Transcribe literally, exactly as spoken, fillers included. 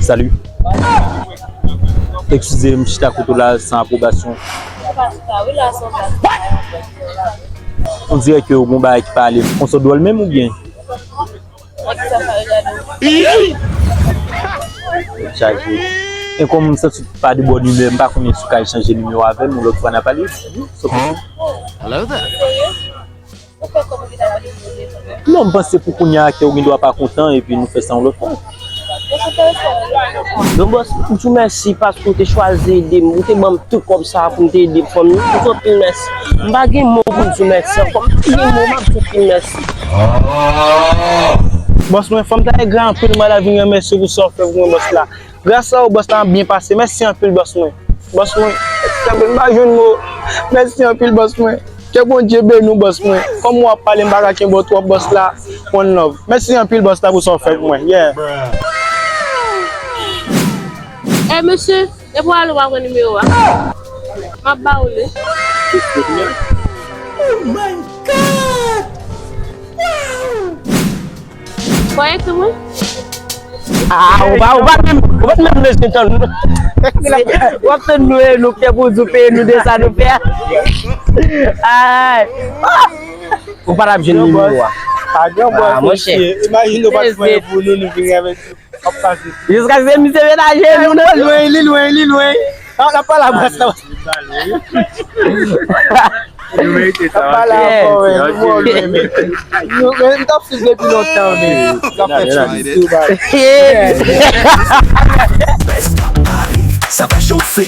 Salut. Eskize m, m chita kote w la san apwobasyon. On dirè ke w gen yon bagay ki pa ale. Ou se dwòl menm oubyen? Chaje. E kòm m santi w pa de bòn imè, m pa konnen si w ka echanje nimewo avè m, yon lòt fwa n a pale. So posib? Non, m panse pou kounye a ke w gen dwa pa kontan epi nou fè sa yon lòt fwa. Bon bòs, m di w mèsi paske w te chwazi ede m, ou te ban m tout kòb sa a pou m te ede fanmi m. M di w anpil mèsi. M pa gen mo pou m di w mèsi ankò. M pa gen mo, m ap di w anpil mèsi. Bòs mwen, fò m ta egri anpil, mwen la vin remèsye w pou sa w fè pou mwen, bòs la. Gras a ou, bòs la, m ap byen pase. Mèsi anpil, bòs mwen. Bòs mwen, mèsi anpil, m pa jwenn mo. Mèsi anpil, bòs mwen. Ke Bondye beni w, bòs mwen. Kòm w ap pale, m pa ka kenbe w twòp, bòs la. One love. Mèsi anpil, bòs la, pou sa w fè pou mwen. Yeah. Eh, mesye, depi w ale, w pa pran nimewo a. M ap ba w li. Oh my God! Wow! Fò ekri mwen. Ah, ou pa, ou pa menm, ou pa menm bezwen tann. W ap tann nou e nou kè pou di w peye nou de sa nou fè a. Ay. Ou pa t ap jwenn nimewo a. Pa gen bòs, mesye. Imajine w pa t pran pou nou, nou vin avèk w ap pase. Jiskaske misye menaje nou, non? Lwen, li lwen, li lwen. N ap pale a bòs la. Nou merite sa, pale ankò, wi. M t ap swiv depi lontan, men. Sa fè sou bagay. Sa va chofe.